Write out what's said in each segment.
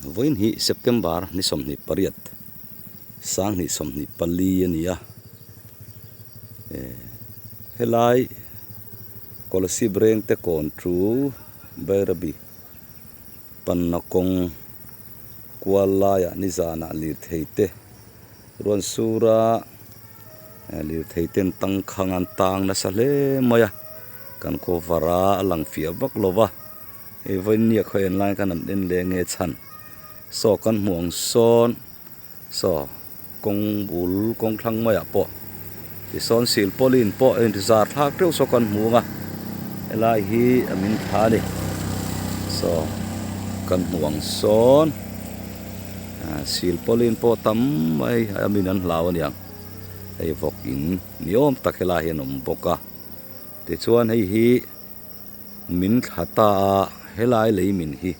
Vawiin hi September ni 28, 2024 a ni a. Helai Kolasib Rengte kawn chu Bairabi panna kawng kual laiah nizanah lirthei te ruan sur a, lirthei ten tangkhang an tang nasa hle mai a, kan cover a, a lang fiah vak lo va. Hei vawinia khaw en lai khan an en leh nge chhan saw kan hmuh ang sawn saw kawng bul kawng thlang maiah pawh tisawn silpawlin pawh a inzar thlak teuh saw kan hmu ang a helai hi a min tha a ni saw kan hmuh ang sawn ah silpawlin pawh tam mai a min an hlau a niang hei vawk in ni awm tak helai hian a awm bawk a tichuan hei hi. Min thla ta a, helai lei min hi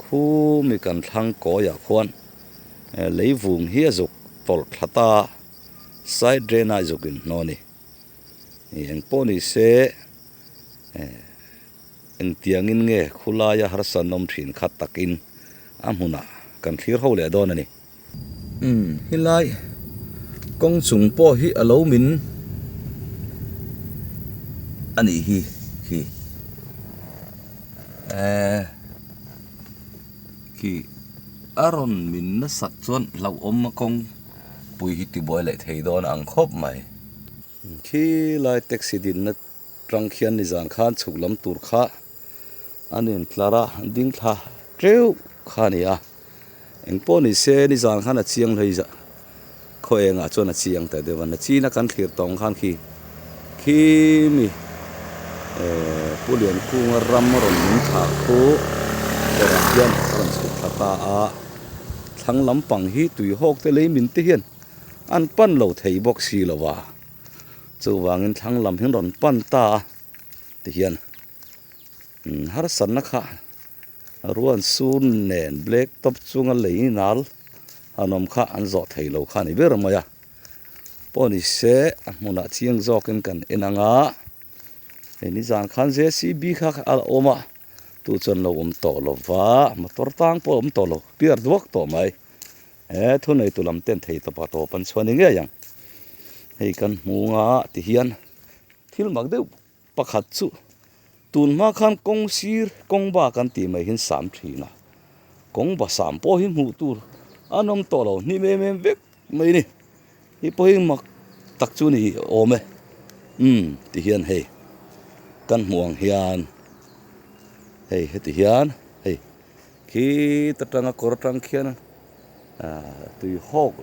khumi kan thlang kawiah khuan lei vung hi a zuk tawlh thla ta a, side drain a zuk in hnawn a ni. Eng pawh ni se engtiangin nge khulaia harsa an awm thin kha takin a hmunah kan thlir ho leh dawn a ni. Umm helai kawng chung pawh hi a lo min a nih hi khi ehh khi a rawn min nasat chuan hlauhawm a kawng pui hi tibuai leh thei dawn ang khawp mai. Khilai taxi dinna tang khian nizan khan chhuk lam tur kha an intlar a ding thla teuh kha a ni a engpawh ni se nizan khan a chiang hlei zah khaw engah chuan a chiang ta deuh a nachina kan thlir tawh ang khan khi khi mi ehh Pu Liankunga ram a rawn min thlah khu kawrah hian a rawn chhuk thla ta a thlang lampang hi tui hawk te lei min te hian an pan lo thei bawk si lo va chuvangin thlang lam hi an rawn pan ta a tihian harsatna kha ruan sur nen black top chunga lei nal han awm kha an zawh thei lo kha a ni ber mai a pawh ni se a hmunah chiang zawkin kan en ang a hei nizan khan J C B kha a awm a tu chuan lo awm tawh lo va motor tang pawh a awm tawh lo piar duak tawh mai. He thuneitu lam ten thei tawpa tawp an chhuah ni ngei ang. Hei kan hmu nga ti hian thil mak deuh pakhat chu tun hma khan kawng sir kawng ba kan tih mai hian sam thin a, kawng ba sam pawh hi hmuh tur an awm tawh lo hnim em em vek mai a ni. Hei pawh hi mak tak chu ni awm e. Umm ti hian hei kan hmuh ang hian hei heti hian hei. Khi ta tanga kawr atang khian ah tui hawk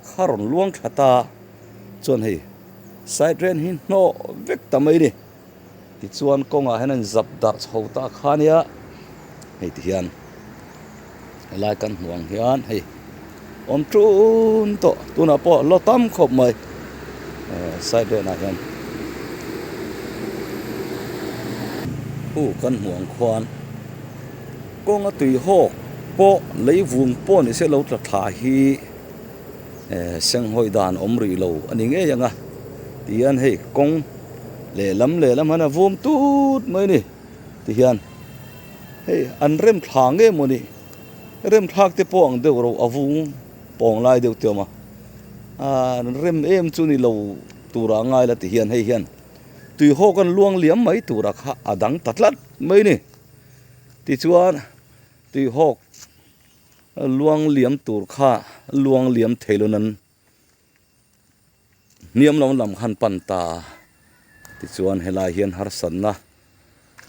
kha rawn luang tha ta chuan hei side ren hi hnawh vek ta mai a ni tichuan kawngah hian a inzap darh chho ta kha ania hei ti hian helai kan hmuh ang hian hei awm tun tawh tunah pawh la tam khawp mai eh side renah hian khu kan hmuh ang khuan. Kawnga tui hawk pawh lei vung pawh ni se lo tla thla hi eh senghawi dan awm rih lo a ni ngei ang a tihian hei kawng lehlam lehlam hian a vum tut mai a ni tihian hei an rem thla nge maw ni rem thlak te pawh ang deuh ro a vung pawng lai deuh te a awm a ah an rem em chu ni lo turah a ngai la tihian hei hian tui hawk an luang liam mai tura kha a dang ta tlat mai a ni. Tichuan tuihawk luang liam tur kha luang liam thei lo nan hniam lam lam khan pan ta a, tichuan helai hian harsatna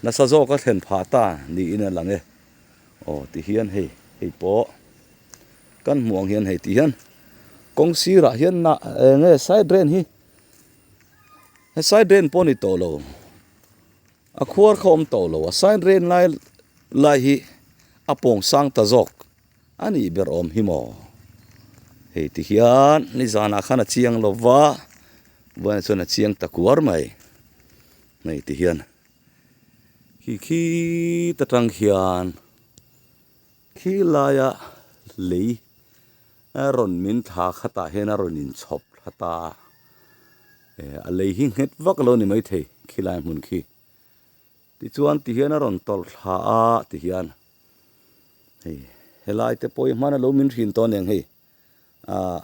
nasa zawk a thlen phah ta niin a lang e. Aw tihian hei hei pawh kan hmuh ang hian hei tihian kawng sirah hian nah eng nge side drain hi he side drain pawh a ni tawh lo. A khuar kha awm tawh lo, a sign ren lai lai hi a pawng sang ta zawk a nih ber awm hi maw? Hei ti hian nizanah khan a chiang lo va, vawiinah chuan a chiang ta kuar mai. Hei ti hian khi khi ta tang hian khi laia lei a rawn min thla khatah hian a rawn inchhawp thla ta a. Eh a lei hi nghet vak lo ni maithei khilai hmun khi. Tichuan tihian a rawn tawlh thla a tihian hei Helai te pawh hi hmana lo min hrin tawh aniang hei ah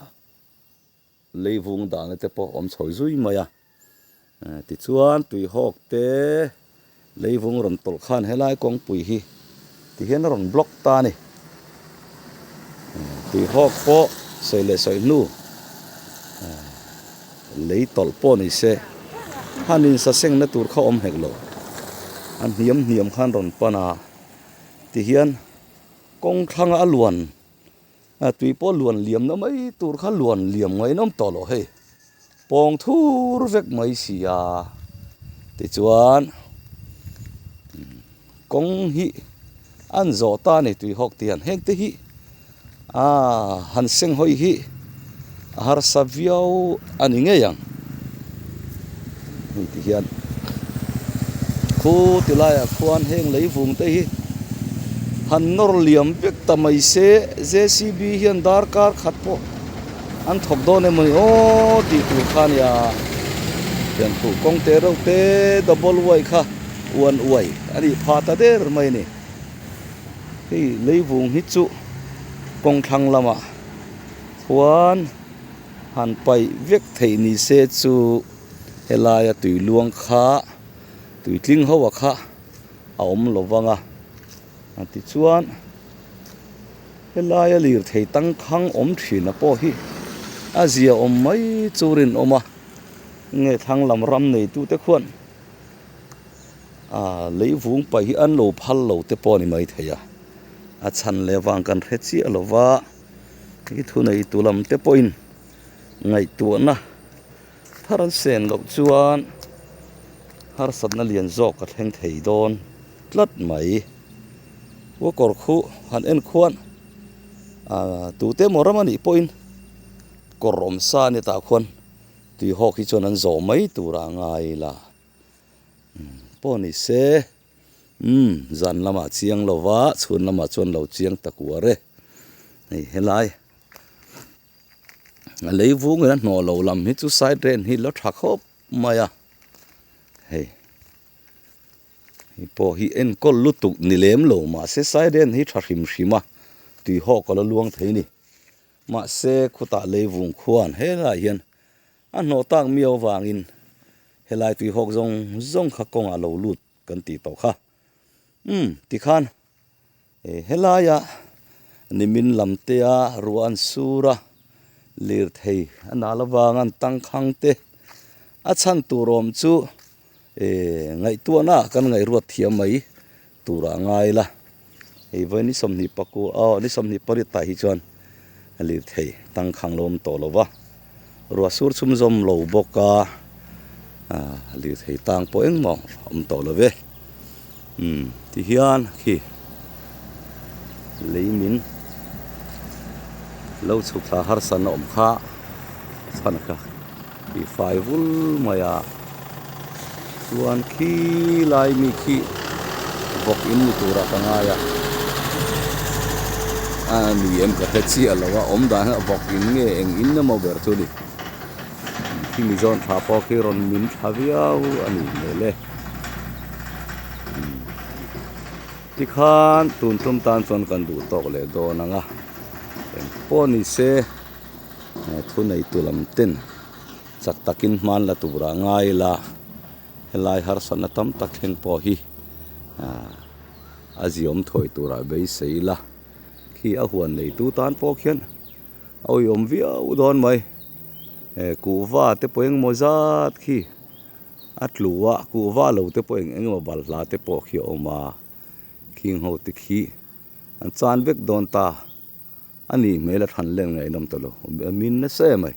leivung dahna te pawh awm chho zui mai a. Tichuan tuihawk te leivung rawn tawlh khan helai kawngpui hi tihian a rawn block ta a ni. Tuihawk pawh sawi leh sawi hnu lei tawlh pawh ni se han insasengna tur kha awm hek lo. A hniam hniam khan rawn pan a tihian kawng thlanga a luan A tui pawh luan liam na mai tur kha luan liam ngainawm tawh loh hei pawng thur vek mai si a tichuan kawng hi an zawh ta a ni tui hawk te hian heng te hi aaa han seng hawi hi a harsa viau a ni ngei ang hei ti hian khu ti laiah khuan heng leivung te hi han nawr liam vek ta mai se J C B hian darkar khat pawh an thawk dawn emawni aw tih tur kha a nia hian khuh kawng te reuh te double uai kha uan uai a nih phah ta der mai a ni hei leivung hi chu kawng thlang lamah khuan han paih vek theih ni se chu helaia tui luang kha tui tling ho a kha a awm lo vang a tichuan helaia lirthei tangkhang awm thin a pawh hi a zia awm mai chu rinawm a nge thlang lam ram neitu te khuan ah leivung paih hi an lo phal lo te pawh a ni maithei a a chhan leh vang kan hre chiah lo va. I thuneitu lam te pawhin ngaihtuahna thar an sen loh chuan harsatna lian zawk a thleng thei dawn tlat mai. Ua kawr khu han en khuan ah tute emaw ram anih pawhin kawr awm sa a ni tah khuan tuihawk hi chuan an zawh mai tur a ngai la pawh ni se. Umm zan lamah chiang lo va chhun lamah chuan lo chiang ta kuar e hei helai a lei vung in a hnawh lo lam hi chu side drain hi la tha khawp mai a hei hei pawh hi enkawl lutuk ni lem lo mahse side drain hi tha hrim hrim a tui hawk a la luang thei a ni mahse khutah lei vung khuan helaiah hian a hnawh tak miau avangin helai tui hawk zawng zawng kha kawngah lo lut. Kan tih tawh kha. Umm tikhan helaia nimin lam te a ruah an sur a, lirthei a nal avang an tangkhang te a chhan tur awm chu ngaihtuahna ah kan ngaihruat thiam mai tur ah ngai la. Hei vawi ni 20 pakua aw ni 28 tah hi chuan lirthei tangkhang lo awm tawh lo va, ruah sur chhum zawm lo bawk a, ah lirthei tang pawh engmah a awm tawh lo ve. Umm tihian khi lei min lo chhuk thla harsa na awm kha chhan kha tih fai vul mai a chuan khi lai mi khi vawk in ni turah ka ngai a a ni em ka hre chiah lo a awm dan hi vawk in nge eng in emaw ber chu ni khi mi zawn thla pawh khi rawn min thla viau a ni hmel e tikhan tun tum tan chuan kan duh tawk leh dawn ang a engpawh ni se. Thuneitu lam ten chak takin hman la tura ngai la helai harsatna tam tak thleng pawh hi a ziawm thawi tura beisei la khi a huan neitu tan pawh khian a uiawm viau dawn mai kuhva te pawh engemaw zat khi a tlu a kuhva lo te pawh eng engemaw balhla te pawh khi a awm a khing ho te khi an chan vek dawn ta. A ni hmel a thlan len ngaihnawm ta lo a min nasa em mai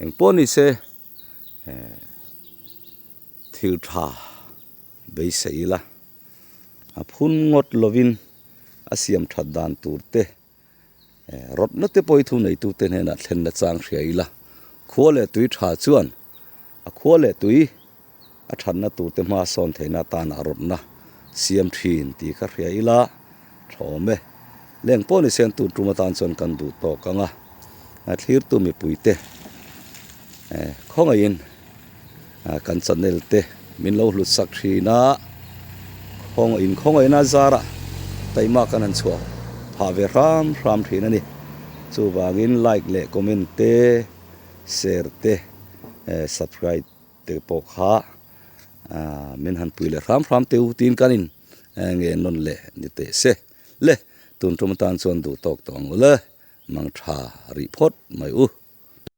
eng pawh ni se thil tha beisei ila a phun ngawt lovin a siam that dan tur te rawtna te pawh hi thu neitu te hnenah thlenna chang hria ila khua leh tui tha chuan a khua leh tui A thatna turte hma sawn theihna atana a rawtna siam thin tih ka hria ila tha awm e. Leng pawh ni sen tur tum atan chuan kan duh tawk ang a, a thlirtu mipuite khawngaihin kan channel te min lo hlut sak thin a, khawngaihin khawngaihna zarah taima kan han chhuah. phah ve hram hram thin a ni. Chuvangin like leh comment te, share te, subscribe te pawh kha min han pui leh hram hram teh u tiin kan in nge nawn leh ni teh se. Le, tun tum atan chuan duh tawk tawh ang u le, mang tha rih phawt mai u.